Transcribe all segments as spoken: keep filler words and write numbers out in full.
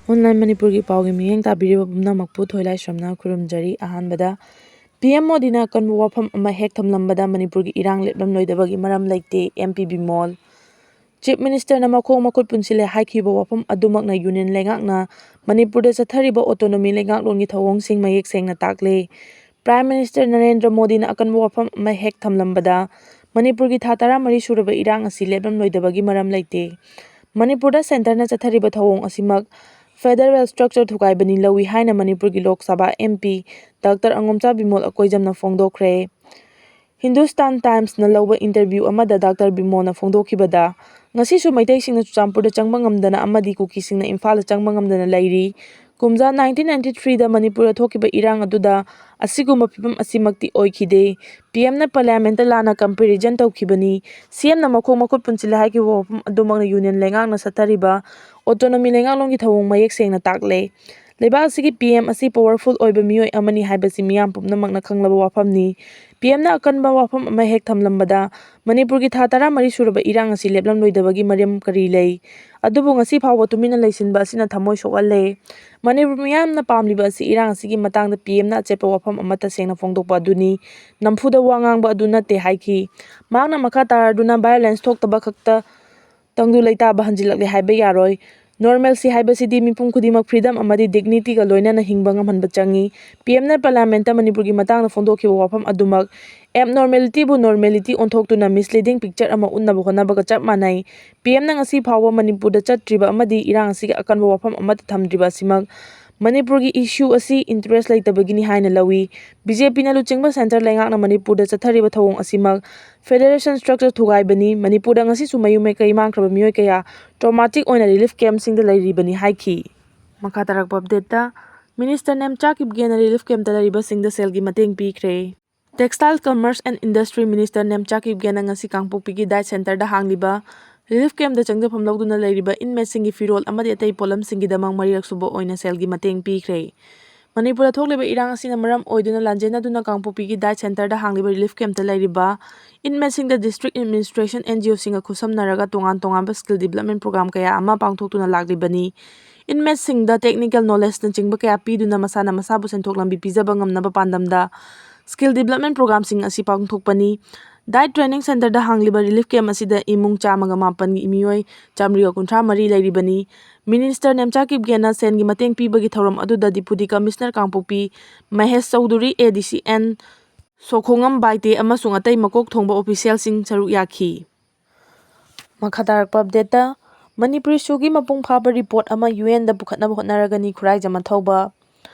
Online ꯃꯅꯤꯄꯨꯔꯒꯤ ꯄꯥꯎꯒꯤ ꯃꯤꯠꯌꯦꯡ ꯇꯥꯕꯤꯔꯤꯕ ꯄꯨꯝꯅꯃꯛꯄꯨ ꯊꯣꯏꯂꯥꯏꯁ꯭ꯔꯝꯅ ꯈꯨꯔꯨꯝꯖꯔꯤ꯫ ꯑꯍꯥꯟꯕꯗ, ꯄꯤ ꯑꯦꯝ ꯃꯣꯗꯤꯅ ꯑꯀꯟꯕ ꯋꯥꯐꯝ ꯑꯃ ꯍꯦꯛ ꯊꯝꯂꯝꯕꯗ ꯃꯅꯤꯄꯨꯔꯒꯤ ꯏꯔꯥꯡ ꯂꯦꯞꯂꯝꯂꯣꯏꯗꯕꯒꯤ ꯃꯔꯝ ꯂꯩꯇꯦ, ꯑꯦꯝ ꯄꯤ ꯕꯤꯃꯣꯜ꯫ ꯆꯤꯐ ꯃꯤꯅꯤꯁꯇꯔꯅ ꯃꯈꯣꯡ ꯃꯈꯨꯠ ꯄꯨꯟꯁꯤꯜꯂꯦ ꯍꯥꯏꯈꯤꯕ ꯋꯥꯐꯝ ꯑꯗꯨꯃꯛꯅ ꯌꯨꯅꯤꯌꯟ ꯂꯩꯉꯥꯛꯅ ꯃꯅꯤꯄꯨꯔꯗ ꯆꯠꯊꯔꯤꯕ ꯑꯣꯇꯣꯅꯣꯃꯤ ꯂꯩꯉꯥꯛꯂꯣꯟꯒꯤ ꯊꯧꯑꯣꯡꯁꯤꯡ ꯃꯌꯦꯛ ꯁꯦꯡꯅ ꯇꯥꯛꯂꯦ꯫ ꯄ꯭ꯔꯥꯏꯝ ꯃꯤꯅꯤꯁꯇꯔ ꯅꯔꯦꯟꯗ꯭ꯔ ꯃꯣꯗꯤꯅ ꯑꯀꯟꯕ ꯋꯥꯐꯝ ꯑꯃ ꯍꯦꯛ ꯊꯝꯂꯝꯕꯗ ꯃꯅꯤꯄꯨꯔꯒꯤ ꯊꯥ ꯇꯔꯥꯃꯔꯤ ꯁꯨꯔꯕ ꯏꯔꯥꯡ ꯑꯁꯤ ꯂꯦꯞꯂꯝꯂꯣꯏꯗꯕꯒꯤ ꯃꯔꯝ ꯂꯩꯇꯦ꯫ ꯃꯅꯤꯄꯨꯔꯗ ꯁꯦꯟꯇꯔꯅ ꯆꯠꯊꯔꯤꯕ ꯊꯧꯑꯣꯡ ꯑꯁꯤꯃꯛ ꯐꯦꯗꯔꯦꯜ ꯁ꯭ꯇ꯭ꯔꯛꯆꯔ ꯊꯨꯒꯥꯏꯕꯅꯤ ꯂꯧꯏ ꯍꯥꯏꯅ ꯃꯅꯤꯄꯨꯔꯒꯤ Lok Sabha M P doctor ꯑꯉꯣꯝꯆꯥ Bimol ꯑꯀꯣꯏꯖꯝꯅ ꯐꯣꯡꯗꯣꯛꯈ꯭ꯔꯦ꯫ Hindustan ꯇꯥꯏꯝꯁꯅ ꯂꯧꯕ ꯏꯟꯇꯔꯚ꯭ꯌꯨ ꯑꯃꯗ ꯗꯥꯛꯇꯔ ꯕꯤꯃꯣꯜꯅ ꯐꯣꯡꯗꯣꯛꯈꯤꯕꯗ, ꯉꯁꯤꯁꯨ ꯃꯩꯇꯩꯁꯤꯡꯅ ꯆꯨꯔꯆꯥꯟꯄꯨꯔꯗ ꯆꯪꯕ ꯉꯝꯗꯅ ꯑꯃꯗꯤ ꯀꯨꯀꯤꯁꯤꯡꯅ ꯏꯝꯐꯥꯜꯗ ꯆꯪꯕ ꯉꯝꯗꯅ ꯂꯩꯔꯤ꯫ ꯀꯨꯝꯖꯥ ꯅꯥꯏꯟꯇꯤꯟ ꯅꯥꯏꯟꯇꯤ ꯊ꯭ꯔꯤꯗ ꯃꯅꯤꯄꯨꯔꯗ ꯊꯣꯛꯈꯤꯕ ꯏꯔꯥꯡ ꯑꯗꯨꯗ ꯑꯁꯤꯒꯨꯝꯕ ꯐꯤꯕꯝ ꯑꯁꯤꯃꯛꯇꯤ ꯑꯣꯏꯈꯤꯗꯦ꯫ ꯄꯤ ꯑꯦꯝꯅ ꯄꯥꯔꯂꯤꯌꯥꯃꯦꯟꯠꯇ ꯂꯥꯟꯅ ꯀꯝꯄꯦꯔꯤꯖꯟ ꯇꯧꯈꯤꯕꯅꯤ꯫ ꯁꯤ ꯑꯦꯝꯅ ꯃꯈꯣꯡ ꯃꯈꯨꯠ ꯄꯨꯟꯁꯤꯜꯂꯦ ꯍꯥꯏꯈꯤꯕ ꯋꯥꯐꯝ ꯑꯗꯨꯃꯛꯅ ꯌꯨꯅꯤꯌꯟ ꯂꯩꯉꯥꯛꯅ ꯆꯠꯊꯔꯤꯕ ꯑꯣꯇꯣꯅꯣꯃꯤ ꯂꯩꯉꯥꯛꯂꯣꯟꯒꯤ ꯊꯧꯑꯣꯡ ꯃꯌꯦꯛ ꯁꯦꯡꯅ ꯇꯥꯛꯂꯦ꯫ ꯂꯩꯕꯥꯛ ꯑꯁꯤꯒꯤ ꯄꯤ ꯑꯦꯝ ꯑꯁꯤ ꯄꯥꯋꯔꯐꯨꯜ ꯑꯣꯏꯕ ꯃꯤꯑꯣꯏ ꯑꯃꯅꯤ ꯍꯥꯏꯕꯁꯤ ꯃꯤꯌꯥꯝ ꯄꯨꯝꯅꯃꯛꯅ ꯈꯪꯂꯕ ꯋꯥꯐꯝꯅꯤ꯫ ꯄꯤ ꯑꯦꯝꯅ ꯑꯀꯟꯕ ꯋꯥꯐꯝ ꯑꯃ ꯍꯦꯛ ꯊꯝꯂꯝꯕꯗ ꯃꯅꯤꯄꯨꯔꯒꯤ ꯊꯥ ꯇꯔꯥꯃꯔꯤ ꯁꯨꯔꯕ ꯏꯔꯥꯡ ꯑꯁꯤ ꯂꯦꯞꯂꯝꯂꯣꯏꯗꯕꯒꯤ ꯃꯔꯝ ꯀꯔꯤ ꯂꯩ? ꯑꯗꯨꯕꯨ ꯉꯁꯤ ꯐꯥꯎꯕ ꯇꯨꯃꯤꯟꯅ ꯂꯩꯁꯤꯟꯕ ꯑꯁꯤꯅ ꯊꯃꯣꯏ ꯁꯣꯛꯍꯜꯂꯦ꯫ ꯃꯅꯤꯄꯨꯔ ꯃꯤꯌꯥꯝꯅ ꯄꯥꯝꯂꯤꯕ ꯑꯁꯤ ꯏꯔꯥꯡ ꯑꯁꯤꯒꯤ ꯃꯇꯥꯡꯗ ꯄꯤ ꯑꯦꯝꯅ ꯑꯆꯦꯠꯄ ꯋꯥꯐꯝ ꯑꯃ ꯇꯁꯦꯡꯅ ꯐꯣꯡꯗꯣꯛꯄ ꯑꯗꯨꯅꯤ꯫ ꯅꯝꯐꯨꯗ ꯋꯥ ꯉꯥꯡꯕ ꯑꯗꯨ ꯅꯠꯇꯦ ꯍꯥꯏꯈꯤ꯫ ꯃꯍꯥꯛꯅ ꯃꯈꯥ ꯇꯥꯔꯗꯨꯅ ꯚꯥꯏꯑꯣꯂꯦꯟꯁ ꯊꯣꯛꯇꯕ ꯈꯛꯇ ꯇꯪꯗꯨ ꯂꯩꯇꯥꯕ ꯍꯟꯖꯤꯜꯂꯛꯂꯦ ꯍꯥꯏꯕ ꯌꯥꯔꯣꯏ꯫ ꯅꯣꯔꯃꯦꯜꯁꯤ ꯍꯥꯏꯕꯁꯤꯗꯤ ꯃꯤꯄꯨꯝ ꯈꯨꯗꯤꯡꯃꯛ ꯐ꯭ꯔꯤꯗꯝ ꯑꯃꯗꯤ ꯗꯤꯒꯅꯤꯇꯤꯒ ꯂꯣꯏꯅꯅ ꯍꯤꯡꯕ ꯉꯝꯍꯟꯕ ꯆꯪꯏ꯫ ꯄꯤ ꯑꯦꯝꯅ ꯄꯥꯔꯂꯤꯌꯥꯃꯦꯟꯠꯇ ꯃꯅꯤꯄꯨꯔꯒꯤ ꯃꯇꯥꯡꯗ ꯐꯣꯡꯗꯣꯛꯈꯤꯕ ꯋꯥꯐꯝ ꯑꯗꯨꯃꯛ ꯑꯦꯕꯅꯣꯔꯃꯦꯂꯤꯇꯤꯕꯨ ꯅꯣꯔꯃꯦꯂꯤꯇꯤ ꯑꯣꯟꯊꯣꯛꯇꯨꯅ ꯃꯤꯁꯂꯤꯗꯤꯡ ꯄꯤꯛꯆꯔ ꯑꯃ ꯎꯠꯅꯕ ꯍꯣꯠꯅꯕꯒ ꯆꯞ ꯃꯥꯟꯅꯩ꯫ ꯄꯤ ꯑꯦꯝꯅ ꯉꯁꯤ ꯐꯥꯎꯕ ꯃꯅꯤꯄꯨꯔꯗ ꯆꯠꯇ꯭ꯔꯤꯕ ꯑꯃꯗꯤ ꯏꯔꯥꯡ ꯑꯁꯤꯒꯤ ꯑꯀꯟꯕ ꯋꯥꯐꯝ ꯑꯃꯠꯇ ꯊꯝꯗ꯭ꯔꯤꯕ ꯑꯁꯤꯃꯛ ꯃꯅꯤꯄꯨꯔꯒꯤ ꯏꯁꯨ ꯑꯁꯤ ꯏꯟꯇꯔꯦꯁ ꯂꯩꯇꯕꯒꯤꯅꯤ ꯍꯥꯏꯅ ꯂꯧꯏ꯫ ꯕꯤ ꯖꯦ ꯄꯤꯅ ꯂꯨꯆꯤꯡꯕ ꯁꯦꯟꯇꯔ ꯂꯩꯉꯥꯛꯅ ꯃꯅꯤꯄꯨꯔꯗ ꯆꯠꯊꯔꯤꯕ ꯊꯧꯑꯣꯡ ꯑꯁꯤꯃꯛ ꯐꯦꯗꯔꯦꯁꯟ ꯁ꯭ꯇ꯭ꯔꯛꯆꯔ ꯊꯨꯒꯥꯏꯕꯅꯤ꯫ ꯃꯅꯤꯄꯨꯔꯗ ꯉꯁꯤꯁꯨ ꯃꯌꯨꯝ ꯃꯀꯩ ꯃꯥꯡꯈ꯭ꯔꯕ ꯃꯤꯑꯣꯏ ꯀꯌꯥ ꯇ꯭ꯔꯣꯃꯥꯇꯤꯛ ꯑꯣꯏꯅ ꯔꯤꯂꯤꯐ ꯀꯦꯝꯞꯁꯤꯡꯗ ꯂꯩꯔꯤꯕꯅꯤ ꯍꯥꯏꯈꯤ꯫ ꯃꯈꯥ ꯇꯥꯔꯛꯄ ꯑꯞꯗꯦꯠꯇ, ꯃꯤꯅꯤꯁꯇꯔ ꯅꯦꯝꯆꯥ ꯀꯤꯞꯒꯦꯅ ꯔꯤꯂꯤꯐ ꯀꯦꯝꯞꯇ ꯂꯩꯔꯤꯕꯁꯤꯡꯗ ꯁꯦꯜꯒꯤ ꯃꯇꯦꯡ ꯄꯤꯈ꯭ꯔꯦ꯫ Textile, commerce and industry minister Nemcha Kipgen ꯉꯁꯤ ꯀꯥꯡꯄꯣꯛꯄꯤꯒꯤ ꯗꯥꯏꯠ ꯁꯦꯟꯇꯔꯗ ꯍꯥꯡꯂꯤꯕ ꯔꯤꯂꯤꯐ ꯀꯦꯝꯞꯇ ꯆꯪꯖꯐꯝ ꯂꯧꯗꯨꯅ ꯂꯩꯔꯤꯕ ꯏꯟꯃꯦꯠꯁꯤꯡꯒꯤ ꯐꯤꯔꯣꯜ ꯑꯃꯗꯤ ꯑꯇꯩ ꯄꯣꯠꯂꯝꯁꯤꯡꯒꯤꯗꯃꯛ ꯃꯔꯤꯔꯛ ꯁꯨꯕ ꯑꯣꯏꯅ ꯁꯦꯜꯒꯤ ꯃꯇꯦꯡ ꯄꯤꯈ꯭ꯔꯦ꯫ ꯃꯅꯤꯄꯨꯔꯗ ꯊꯣꯛꯂꯤꯕ ꯏꯔꯥꯡ ꯑꯁꯤꯅ ꯃꯔꯝ ꯑꯣꯏꯗꯨꯅ ꯂꯥꯟꯖꯦꯟꯅꯗꯨꯅ ꯀꯥꯡꯄꯣꯛꯄꯤꯒꯤ ꯗꯥꯏꯠ ꯁꯦꯟꯇꯔꯗ ꯍꯥꯡꯂꯤꯕ ꯔꯤꯂꯤꯐ ꯀꯦꯝꯞꯇ ꯂꯩꯔꯤꯕ ꯏꯟꯃꯦꯠꯁꯤꯡꯗ ꯗꯤꯁꯇ꯭ꯔꯤꯛ ꯑꯦꯗꯃꯤꯅꯤꯁꯇ꯭ꯔꯦꯁꯟ, ꯑꯦꯟ ꯖꯤ ꯑꯣꯁꯤꯡꯒ ꯈꯨꯠꯁꯝꯅꯔꯒ ꯇꯣꯉꯥꯟ ꯇꯣꯉꯥꯟꯕ ꯁ꯭ꯀꯤꯜ ꯗꯤꯕꯂꯞꯃꯦꯟ ꯄ꯭ꯔꯣꯒ꯭ꯔꯥꯝ ꯀꯌꯥ ꯑꯃ ꯄꯥꯡꯊꯣꯛꯇꯨꯅ ꯂꯥꯛꯂꯤꯕꯅꯤ꯫ ꯏꯟꯃꯦꯠꯁꯤꯡꯗ ꯇꯦꯛꯅꯤꯀꯦꯜ ꯅꯣꯂꯦꯖꯅꯆꯤꯡꯕ ꯀꯌꯥ ꯄꯤꯗꯨꯅ ꯃꯁꯥꯅ ꯃꯁꯥꯕꯨ ꯁꯦꯟꯊꯣꯛ ꯂꯝꯕꯤ ꯄꯤꯖꯕ ꯉꯝꯅꯕ ꯄꯥꯟꯗꯝꯗ ꯁ꯭ꯀꯤꯜ ꯗꯤꯕꯂꯞꯃꯦꯟ ꯄ꯭ꯔꯣꯒ꯭ꯔꯥꯝꯁꯤꯡ ꯑꯁꯤ ꯄꯥꯡꯊꯣꯛꯄꯅꯤ꯫ ꯗꯥꯏꯠ ꯇ꯭ꯔꯦꯅꯤꯡ ꯁꯦꯟꯇꯔꯗ ꯍꯥꯡꯂꯤꯕ ꯔꯤꯂꯤꯐ ꯀꯦꯝꯞ ꯑꯁꯤꯗ ꯏꯃꯨꯡ ꯆꯥꯝꯃꯒ ꯃꯥꯄꯟꯒꯤ ꯃꯤꯑꯣꯏ ꯆꯥꯃꯔꯤꯒ ꯀꯨꯟꯊ꯭ꯔꯥ ꯃꯔꯤ ꯂꯩꯔꯤꯕꯅꯤ꯫ ꯃꯤꯅꯤꯁꯇꯔ ꯅꯦꯝꯆꯥ ꯀꯤꯞꯒꯦꯅ ꯁꯦꯟꯒꯤ ꯃꯇꯦꯡ ꯄꯤꯕꯒꯤ ꯊꯧꯔꯝ ꯑꯗꯨꯗ ꯗꯤꯄꯨꯇꯤ ꯀꯃꯤꯁꯅꯔ ꯀꯥꯡꯄꯣꯛꯄꯤ ꯃꯍꯦꯁ ꯆꯧꯙꯨꯔꯤ, ꯑꯦ ꯗꯤ ꯁꯤ ꯑꯦꯟ ꯁꯣꯈꯣꯉꯝ ꯕꯥꯏꯇꯦ ꯑꯃꯁꯨꯡ ꯑꯇꯩ ꯃꯀꯣꯛ ꯊꯣꯡꯕ ꯑꯣꯐꯤꯁꯤꯌꯦꯜꯁꯤꯡ ꯁꯔꯨꯛ ꯌꯥꯈꯤ꯫ ꯃꯈꯥ ꯇꯥꯔꯛꯄ ꯑꯞꯗꯦꯠꯇ, ꯃꯅꯤꯄꯨꯔꯤ ꯁꯨꯒꯤ ꯃꯄꯨꯡ ꯐꯥꯕ ꯔꯤꯄꯣꯔꯠ ꯑꯃ ꯌꯨ ꯑꯦꯟꯗ ꯄꯨꯈꯠꯅꯕ ꯍꯣꯠꯅꯔꯒꯅꯤ, ꯈꯨꯔꯥꯏꯖꯝ ꯑꯊꯧꯕ꯫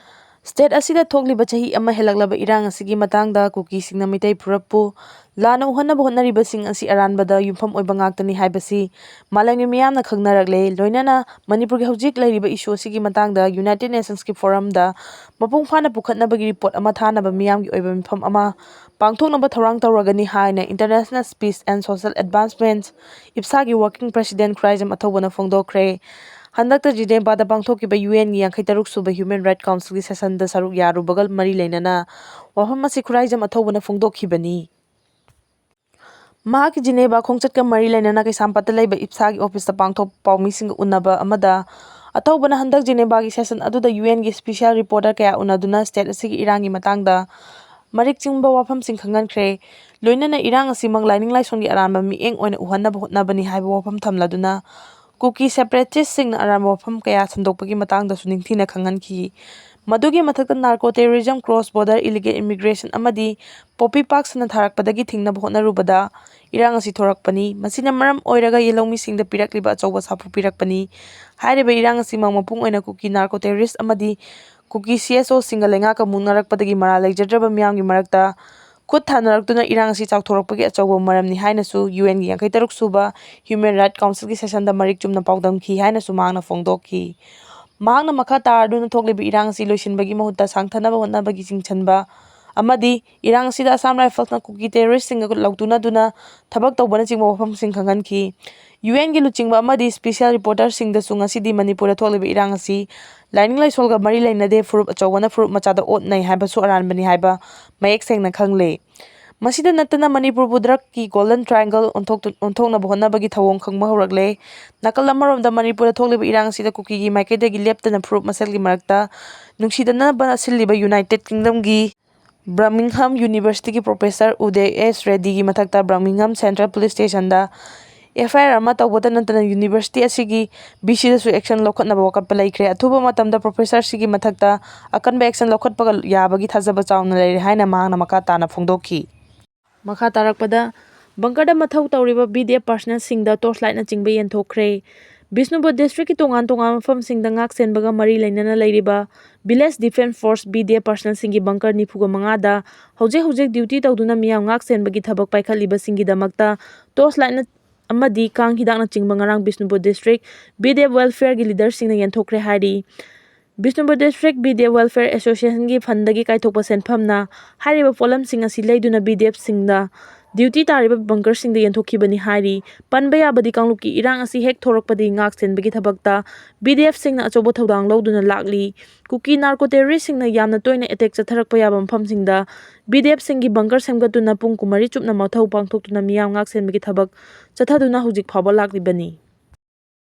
ꯁ꯭ꯇꯦꯠ ꯑꯁꯤꯗ ꯊꯣꯛꯂꯤꯕ ꯆꯍꯤ ꯑꯃ ꯍꯦꯜꯂꯛꯂꯕ ꯏꯔꯥꯡ ꯑꯁꯤꯒꯤ ꯃꯇꯥꯡꯗ ꯀꯨꯀꯤꯁꯤꯡꯅ ꯃꯤꯇꯩ ꯐꯨꯔꯨꯞꯄꯨ ꯂꯥꯟꯅ ꯎꯍꯟꯅꯕ ꯍꯣꯠꯅꯔꯤꯕꯁꯤꯡ ꯑꯁꯤ ꯑꯔꯥꯟꯕꯗ ꯌꯨꯝꯐꯝ ꯑꯣꯏꯕ ꯉꯥꯛꯇꯅꯤ ꯍꯥꯏꯕꯁꯤ ꯃꯥꯂꯦꯝꯒꯤ ꯃꯤꯌꯥꯝꯅ ꯈꯪꯅꯔꯛꯂꯦ꯫ ꯂꯣꯏꯅꯅ ꯃꯅꯤꯄꯨꯔꯒꯤ ꯍꯧꯖꯤꯛ ꯂꯩꯔꯤꯕ ꯏꯁꯨ ꯑꯁꯤꯒꯤ ꯃꯇꯥꯡꯗ ꯌꯨꯅꯥꯏꯇꯦꯗ ꯅꯦꯁꯟꯁꯀꯤ ꯐꯣꯔꯝꯗ ꯃꯄꯨꯡ ꯐꯥꯅ ꯄꯨꯈꯠꯅꯕꯒꯤ ꯔꯤꯄꯣꯔꯠ ꯑꯃ ꯊꯥꯅꯕ ꯃꯤꯌꯥꯝꯒꯤ ꯑꯣꯏꯕ ꯃꯤꯐꯝ ꯑꯃ ꯄꯥꯡꯊꯣꯛꯅꯕ ꯊꯧꯔꯥꯡ ꯇꯧꯔꯒꯅꯤ ꯍꯥꯏꯅ International Peace and Social Advancement, ꯏꯞꯁꯥꯒꯤ ꯋꯥꯔꯀꯤꯡ ꯄ꯭ꯔꯦꯁꯤꯗꯦꯟꯠ ꯈꯨꯔꯥꯏꯖꯝ ꯑꯊꯧꯕꯅ ꯐꯣꯡꯗꯣꯛꯈ꯭ꯔꯦ꯫ ꯍꯟꯗꯛꯇ ꯖꯤꯅꯦꯚꯥꯗ ꯄꯥꯡꯊꯣꯛꯈꯤꯕ ꯌꯨ ꯑꯦꯟꯒꯤ ꯌꯥꯡꯈꯩ ꯇꯔꯨꯛ ꯁꯨꯕ ꯍ꯭ꯌꯨꯃꯦꯟ ꯔꯥꯏꯠ ꯀꯥꯎꯟꯁꯤꯜꯒꯤ ꯁꯦꯁꯟꯗ ꯁꯔꯨꯛ ꯌꯥꯔꯨꯕꯒ ꯃꯔꯤ ꯂꯩꯅꯅ ꯋꯥꯐꯝ ꯑꯁꯤ ꯈꯨꯔꯥꯏꯖꯝ ꯑꯊꯧꯕꯅ ꯐꯣꯡꯗꯣꯛꯈꯤꯕꯅꯤ꯫ ꯃꯍꯥꯛꯀꯤ ꯖꯤꯅꯦꯚꯥ ꯈꯣꯡꯆꯠꯀ ꯃꯔꯤ ꯂꯩꯅꯅ ꯀꯩꯁꯥꯝꯄꯥꯠꯇ ꯂꯩꯕ ꯏꯞꯁꯥꯒꯤ ꯑꯣꯐꯤꯁꯇ ꯄꯥꯡꯊꯣꯛꯄ ꯄꯥꯎꯃꯤꯁꯤꯡꯒ ꯎꯅꯕ ꯑꯃꯗ ꯑꯊꯧꯕꯅ ꯍꯟꯗꯛ ꯖꯤꯅꯦꯚꯥꯒꯤ ꯁꯦꯁꯟ ꯑꯗꯨꯗ ꯌꯨ ꯑꯦꯟꯒꯤ ꯁ꯭ꯄꯦꯁꯤꯌꯦꯜ ꯔꯤꯄꯣꯔꯇꯔ ꯀꯌꯥ ꯎꯅꯗꯨꯅ ꯁ꯭ꯇꯦꯠ ꯑꯁꯤꯒꯤ ꯏꯔꯥꯡꯒꯤ ꯃꯇꯥꯡꯗ ꯃꯔꯤꯛ ꯆꯨꯝꯕ ꯋꯥꯐꯝꯁꯤꯡ ꯈꯪꯍꯟꯈ꯭ꯔꯦ꯫ ꯂꯣꯏꯅꯅ ꯏꯔꯥꯡ ꯑꯁꯤꯃꯛ ꯂꯥꯏꯅꯤꯡ ꯂꯥꯏꯁꯣꯟꯒꯤ ꯑꯔꯥꯟꯕ ꯃꯤꯠꯌꯦꯡ ꯑꯣꯏꯅ ꯎꯍꯟꯅꯕ ꯍꯣꯠꯅꯕꯅꯤ ꯍꯥꯏꯕ ꯋꯥꯐꯝ ꯊꯝꯂꯗꯨꯅ, ꯀꯨꯀꯤ ꯁꯦꯄꯔꯦꯇꯤꯁꯁꯤꯡꯅ ꯑꯔꯥꯟꯕ ꯋꯥꯐꯝ ꯀꯌꯥ ꯁꯟꯗꯣꯛꯄꯒꯤ ꯃꯇꯥꯡꯗꯁꯨ ꯅꯤꯡꯊꯤꯅ ꯈꯪꯍꯟꯈꯤ꯫ ꯃꯗꯨꯒꯤ ꯃꯊꯛꯇ narco terrorism, cross border illegal immigration ꯑꯃꯗꯤ ꯄꯣꯄꯤ ꯄꯥꯔꯛ ꯁꯟꯅ ꯊꯥꯔꯛꯄꯗꯒꯤ ꯊꯤꯡꯅꯕ ꯍꯣꯠꯅꯔꯨꯕꯗ ꯏꯔꯥꯡ ꯑꯁꯤ ꯊꯣꯔꯛꯄꯅꯤ꯫ ꯃꯁꯤꯅ ꯃꯔꯝ ꯑꯣꯏꯔꯒ ꯌꯦꯜꯍꯧꯃꯤꯁꯤꯡꯗ ꯄꯤꯔꯛꯂꯤꯕ ꯑꯆꯧꯕ ꯁꯥꯐꯨ ꯄꯤꯔꯛꯄꯅꯤ꯫ ꯍꯥꯏꯔꯤꯕ ꯏꯔꯥꯡ ꯑꯁꯤꯃꯛ ꯃꯄꯨꯡ ꯑꯣꯏꯅ ꯀꯨꯀꯤ ꯅꯥꯔꯀꯣ ꯇꯦꯔꯣꯔꯤꯁ ꯑꯃꯗꯤ ꯀꯨꯀꯤ ꯁꯤ ꯑꯦꯁ ꯑꯣꯁꯤꯡꯒ ꯂꯩꯉꯥꯛꯀ ꯃꯨꯛꯅꯔꯛꯄꯗꯒꯤ ꯃꯔꯥꯜ ꯂꯩꯖꯗ꯭ꯔꯕ ꯃꯤꯌꯥꯝꯒꯤ ꯃꯔꯛꯇ ꯈꯨꯠ ꯊꯥꯅꯔꯛꯇꯨꯅ ꯏꯔꯥꯡ ꯑꯁꯤ ꯆꯥꯎꯊꯣꯔꯛꯄꯒꯤ ꯑꯆꯧꯕ ꯃꯔꯝꯅꯤ ꯍꯥꯏꯅꯁꯨ ꯌꯨ ꯑꯦꯟꯒꯤ ꯌꯥꯡꯈꯩ ꯇꯔꯨꯛ ꯁꯨꯕ ꯍ꯭ꯌꯨꯃꯦꯟ ꯔꯥꯏꯠ ꯀꯥꯎꯟꯁꯤꯜꯒꯤ ꯁꯦꯁꯟꯗ ꯃꯔꯤꯛ ꯆꯨꯝꯅ ꯄꯥꯎꯗꯝꯈꯤ ꯍꯥꯏꯅꯁꯨ ꯃꯍꯥꯛꯅ ꯐꯣꯡꯗꯣꯛꯈꯤ꯫ ꯃꯍꯥꯛꯅ ꯃꯈꯥ ꯇꯥꯔꯗꯨꯅ ꯊꯣꯛꯂꯤꯕ ꯏꯔꯥꯡ ꯑꯁꯤ ꯂꯣꯏꯁꯤꯟꯕꯒꯤ ꯃꯍꯨꯠꯇ ꯁꯥꯡꯊꯅꯕ ꯍꯣꯠꯅꯕꯒꯤ ꯆꯤꯡꯁꯤꯟꯕ ꯑꯃꯗꯤ ꯏꯔꯥꯡ ꯑꯁꯤꯗ Assam Riflesꯅ ꯀꯨꯀꯤ terroristꯁꯤꯡꯒ ꯂꯧꯇꯨꯅꯗꯨꯅ ꯊꯕꯛ ꯇꯧꯕꯅꯆꯤꯡꯕ ꯋꯥꯐꯝꯁꯤꯡ ꯈꯪꯍꯟꯈꯤ꯫ UNꯒꯤ ꯂꯨꯆꯤꯡꯕ ꯑꯃꯗꯤ special reporterꯁꯤꯡꯗꯁꯨ ꯉꯁꯤꯗꯤ ꯃꯅꯤꯄꯨꯔꯗ ꯊꯣꯛꯂꯤꯕ ꯏꯔꯥꯡ ꯑꯁꯤ ꯂꯥꯏꯅꯤꯡ ꯂꯥꯏꯁꯣꯜꯒ ꯃꯔꯤ ꯂꯩꯅꯗꯦ, ꯐꯨꯔꯨꯞ ꯑꯆꯧꯕꯅ ꯐꯨꯔꯨꯞ ꯃꯆꯥꯗ ꯑꯣꯠꯅꯩ ꯍꯥꯏꯕꯁꯨ ꯑꯔꯥꯟꯕꯅꯤ ꯍꯥꯏꯕ ꯃꯌꯦꯛ ꯁꯦꯡꯅ ꯈꯪꯂꯦ꯫ ꯃꯁꯤꯗ ꯅꯠꯇꯅ ꯃꯅꯤꯄꯨꯔꯕꯨ drugꯀꯤ golden triangle ꯑꯣꯟꯊꯣꯛꯇꯨ-, ꯑꯣꯟꯊꯣꯛꯅꯕ ꯍꯣꯠꯅꯕꯒꯤ ꯊꯧꯑꯣꯡ ꯈꯪꯕ ꯍꯧꯔꯛꯂꯦ꯫ ꯅꯥꯀꯜ ꯑꯃꯔꯣꯝꯗ ꯃꯅꯤꯄꯨꯔꯗ ꯊꯣꯛꯂꯤꯕ ꯏꯔꯥꯡ ꯑꯁꯤꯗ ꯀꯨꯀꯤꯒꯤ ꯃꯥꯏꯀꯩꯗꯒꯤ ꯂꯦꯞꯇꯅ ꯐꯨꯔꯨꯞ ꯃꯁꯦꯜꯒꯤ ꯃꯔꯛꯇ ꯅꯨꯡꯁꯤꯗꯅꯕ ꯁꯤꯜꯂꯤꯕ United Kingdomꯒꯤ Birmingham Universityꯒꯤ professor ꯎꯗꯦ ꯑꯦꯁ ꯔꯦꯗꯤꯒꯤ ꯃꯊꯛꯇ Birmingham Central Police Stationꯗ FIR ꯑꯃ ꯇꯧꯕꯇ ꯅꯠꯇꯅ university ꯑꯁꯤꯒꯤ VCꯗꯁꯨ action ꯂꯧꯈꯠꯅꯕ ꯋꯥꯀꯠꯄ ꯂꯩꯈ꯭ꯔꯦ꯫ ꯑꯊꯨꯕ ꯃꯇꯝꯗ professor ꯑꯁꯤꯒꯤ ꯃꯊꯛꯇ ꯑꯀꯟꯕ action ꯂꯧꯈꯠꯄꯒ ꯌꯥꯕꯒꯤ ꯊꯥꯖꯕ ꯆꯥꯎꯅ ꯂꯩꯔꯦ ꯍꯥꯏꯅ ꯃꯍꯥꯛꯅ ꯃꯈꯥ ꯇꯥꯅ ꯐꯣꯡꯗꯣꯛꯈꯤ꯫ ꯃꯈꯥ ꯇꯥꯔꯛꯄꯗ, bunkerꯗ ꯃꯊꯧ ꯇꯧꯔꯤꯕ BDF personnelꯁꯤꯡꯗ torch lightꯅꯆꯤꯡꯕ ꯌꯦꯟꯊꯣꯛꯈ꯭ꯔꯦ꯫ ꯕꯤꯁꯅꯨꯄꯨꯔ districtꯀꯤ ꯇꯣꯉꯥꯟ ꯇꯣꯉꯥꯟꯕ ꯃꯐꯝꯁꯤꯡꯗ ꯉꯥꯛ ꯁꯦꯟꯕꯒ ꯃꯔꯤ ꯂꯩꯅꯅ ꯂꯩꯔꯤꯕ Village Defence Force, BDF, personnelꯁꯤꯡꯒꯤ bunker ꯅꯤꯐꯨꯒ ꯃꯉꯥꯗ ꯍꯧꯖꯤꯛ ꯍꯧꯖꯤꯛ duty ꯇꯧꯗꯨꯅ ꯃꯤꯌꯥꯝ ꯉꯥꯛ ꯁꯦꯟꯕꯒꯤ ꯊꯕꯛ ꯄꯥꯏꯈꯠꯂꯤꯕꯁꯤꯡꯒꯤꯗꯃꯛꯇ torch lightꯅ ꯑꯃꯗꯤ ꯀꯥꯡ ꯍꯤꯗꯥꯛꯅꯆꯤꯡꯕ ꯉꯔꯥꯡ ꯕꯤꯁꯅꯨꯄꯨꯔ district BDF welfareꯒꯤ leaderꯁꯤꯡꯅ ꯌꯦꯟꯊꯣꯛꯈ꯭ꯔꯦ ꯍꯥꯏꯔꯤ꯫ ꯕꯤꯁꯅꯨꯄꯨꯔ district BDF Welfare Associationꯒꯤ fundꯗꯒꯤ ꯀꯥꯏꯊꯣꯛꯄ ꯁꯦꯟꯐꯝꯅ ꯍꯥꯏꯔꯤꯕ ꯄꯣꯠꯂꯝꯁꯤꯡ ꯑꯁꯤ ꯂꯩꯗꯨꯅ BDFꯁꯤꯡꯅ duty ꯇꯥꯔꯤꯕ bunkerꯁꯤꯡꯗ ꯌꯦꯟꯊꯣꯛꯈꯤꯕꯅꯤ ꯍꯥꯏꯔꯤ꯫ ꯄꯟꯕ ꯌꯥꯕꯗꯤ, ꯀꯥꯡꯂꯨꯞꯀꯤ ꯏꯔꯥꯡ ꯑꯁꯤ ꯍꯦꯛ ꯊꯣꯔꯛꯄꯗꯒꯤ ꯉꯥꯛ ꯁꯦꯟꯕꯒꯤ ꯊꯕꯛꯇ BDFꯁꯤꯡꯅ ꯑꯆꯧꯕ ꯊꯧꯗꯥꯡ ꯂꯧꯗꯨꯅ ꯂꯥꯛꯂꯤ꯫ ꯀꯨꯀꯤ narco terroristꯁꯤꯡꯅ ꯌꯥꯝꯅ ꯇꯣꯏꯅ attack ꯆꯠꯊꯔꯛꯄ ꯌꯥꯕ ꯃꯐꯝꯁꯤꯡꯗ BDFꯁꯤꯡꯒꯤ bunker ꯁꯦꯝꯒꯠꯇꯨꯅ ꯄꯨꯡ ꯀꯨꯟꯃꯔꯤ ꯆꯨꯞꯅ ꯃꯊꯧ ꯄꯥꯡꯊꯣꯛꯇꯨꯅ ꯃꯤꯌꯥꯝ ꯉꯥꯛ ꯁꯦꯟꯕꯒꯤ ꯊꯕꯛ ꯆꯠꯊꯗꯨꯅ ꯍꯧꯖꯤꯛ ꯐꯥꯎꯕ ꯂꯥꯛꯂꯤꯕꯅꯤ꯫